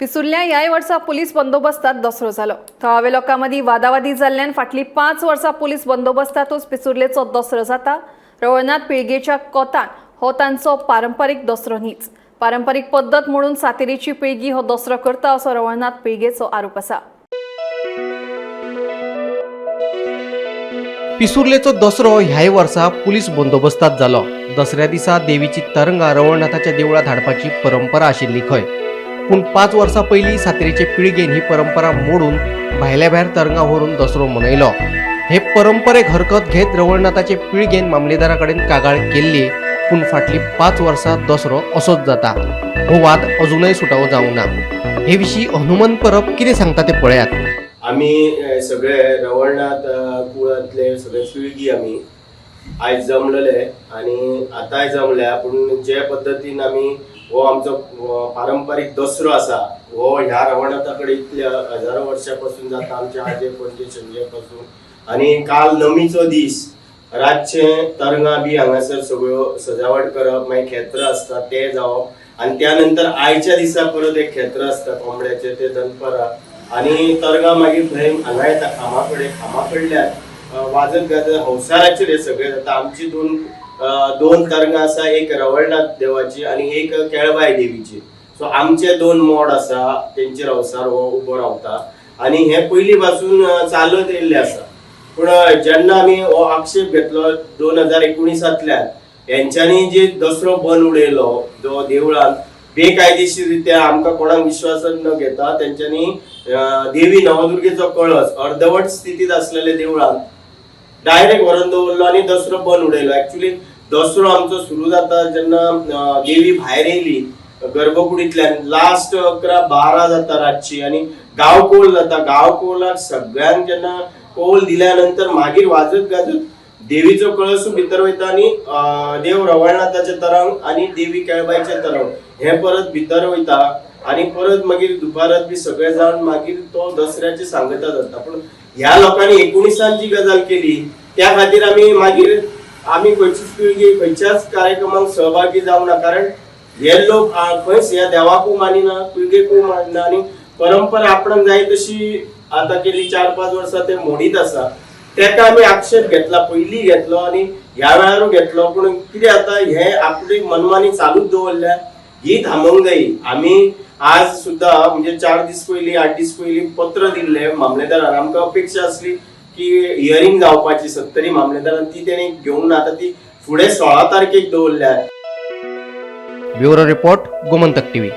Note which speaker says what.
Speaker 1: पिसुर्ल्या ह्याय वर्सा पुलीस बंदोबस्तात दसरो जालो. थळाव्या लोकां मदीं वादावादी जाल्ल्यान फाटलीं 5 वर्सां पुलीस बंदोबस्तातूच पिसुर्लेचो दसरो जाता. रवळनाथ पिळगेच्या कोतान हो तांचो पारंपारीक दसरो न्हीच, पारंपारीक पद्दत म्हणून सातेरीची पिळगी हो दसरो करता असो रवळनाथ पिळगेचो आरोप आसा.
Speaker 2: पिसुर्लेचो दसरो ह्याय वर्सा पुलीस बंदोबस्तात जालो. दसऱ्या दिसा देवीची तरंगां रवळनाथाच्या देवळांत हाडपाची परंपरा आशिल्ली खंय, पूण 5 वर्सां पयलीं सातेरीचे पिळगेन ही परंपरा मोडून भायल्या भायर तरंगां व्हरून दसरो मनयलो. हे परंपरेक हरकत घेत रवळनाथाचे पिळगेन मामलेदारा कडेन कागाळ केल्ली, पूण फाटलीं 5 वर्सां दसरो असोच जाता. हो वाद अजूनय सुटावो जावंक ना. हे विशीं हनुमंत परब कितें सांगता तें पळयात.
Speaker 3: आमी सगळे रवळनाथ कुळांतले सगळे पिळगी आमी आयज जमलेले आनी आतांय जमल्या. पूण जे पद्दतीन आमी हो आमचो पारंपारीक दसरो आसा, हो ह्या रवळनाथा कडेन इतल्या हजारो वर्सां पासून जाता, आमच्या आजे पणजे शंजे पासून. आनी काल नमीचो दीस, रातचे तरंगां बी हांगासर सगळ्यो सजावट करप, मागीर खेत्र आसता ते जावप आनी त्या नंतर आयच्या दिसा परत एक खेत्र आसता कोंबड्याचे, ते दनपरां. आनी तरंगां मागीर थंय हांगा येता खांबा कडेन, खांबा कडल्यान वाजत गाजत हंसाराचेर हे सगळें जाता. आमची दोन तरंगां आसा, एक रवळनाथ देवाची आनी एक केळबाय देवीची. सो आमचे 2 मोड आसा, तेंचेर हंसार हो उबो रावता आनी हे पयलीं पासून चालत येयल्लें आसा. पूण जेन्ना आमी हो आक्षेप घेतलो 2019तांतल्यान, हेंच्यांनी जे दसरो बंद उडयलो, जो देवळान बेकायदेशीर रित्या आमकां कोणाक विश्वासात न घेता तेंच्यांनी देवी नवदुर्गेचो कळस अर्दवट स्थितीत आसलेले देवळान डायरेक्ट व्हरून दवरलो आनी दसरो बंद उडयलो. एक्चुली दसरो आमचो सुरू जाता जेन्ना देवी भायर येयली गर्भकुडींतल्यान, लास्ट 11-12 जाता रातची आनी गांव कोल जाता. गांव कोलाक सगळ्यांक जेन्ना कोल दिल्या नंतर मागीर वाजत गाजत देवीचो कळस भितर वयता आनी देव रवळनाथाचे तरंग आनी देवी केळबायचे तरंग हे परत भितर वयता आनी परत मागीर दुपारात बी सगळे जावन मागीर तो दसऱ्याची सांगता जाता. पूण ह्या लोकांनी 19 जी गजाल केली, त्या खातीर आमी मागीर आमी खंयचीच पिळगी खंयच्याच कार्यक्रमाक सहभागी जावना, कारण हे लोक खंयच ह्या देवाकूय मानिना, पिळगेकूय मानिना आनी परंपरा आपणाक जाय तशी आतां केली 4-5 वर्सां ते मोडीत आसा. तेका आमी आक्षेप घेतला, पयलीं घेतलो आनी ह्या वेळारूय घेतलो. पूण कितें जाता, हे आपली मनमानी चालूच दवरल्या, ही थांबोवंक जायी. आमी आज सुद्दां म्हणजे 4 दीस पयलीं, 8 दीस पयलीं पत्र दिल्लें मामलेदारान. आमकां अपेक्षा आसली की हियरींग जावपाची सत्तरी मामलेदारान, ती तेणी घेवंक ना. आतां ती फुडें 16 तारखेक दवरल्या.
Speaker 2: Bureau report, Gomantak TV.